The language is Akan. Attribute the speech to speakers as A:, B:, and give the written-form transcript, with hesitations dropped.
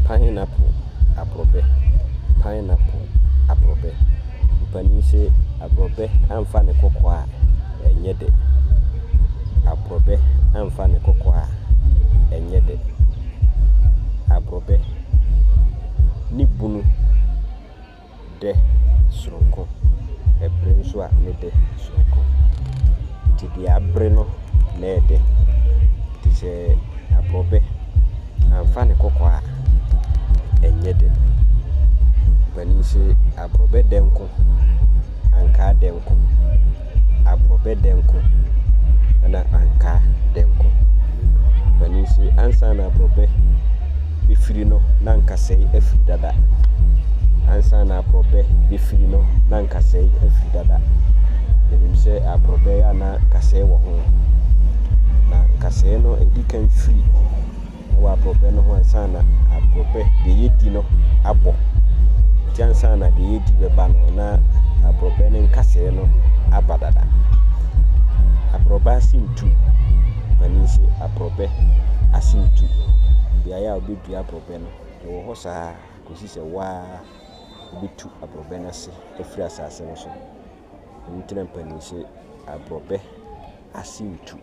A: Pineapple, aborɔbɛ. Pineapple, aborɔbɛ. Mpanin se aborɔbɛ amfa ne kɔkɔɔ a, ɛnyɛ dɛ. Aborɔbɛ amfa ne kɔkɔɔ a, ɛnyɛ dɛ. Aborɔbɛ ne bunu dɛ soronko, ɛbere nso a ne dɛ soronko. Nti deɛ abere no na ɛyɛ dɛ. Nti sɛ aborɔbɛ amfa ne kɔkɔɔ a, ɛnyɛ dɛ. Mpanin se aborɔbɛ dɛ nko, ankaa dɛ nko. Aborɔbɛ dɛ nko na ankaa dɛ nko. Mpanin se ansa na aborɔbɛ bɛfiri no na nkasɛe afiri dada. Ansa na aborɔbɛ bɛfiri no na nkasɛe afiri dada. Yɛnim sɛ aborɔbɛ yɛ a na nkasɛe wɔ ho. Na nkasɛe no ɛdi kan firi wɔ aborɔbɛ no ho ansa na aborɔbɛ deɛ yɛdi no abɔ. Nti ansa na deɛ yɛdi bɛba no na aborɔbɛ no nkasɛe no aba dada. Aborɔbɛ ase ntu. Mpanin se aborɔbɛ ase ntu. Beaeɛ a wobɛdua aborɔbɛ no, ɛwɔ hɔ saa kɔsi sɛ wo ara wobɛtu aborɔbɛ no ase afiri asase no so. Ɛno nti na mpanin se aborɔbɛ ase ntu.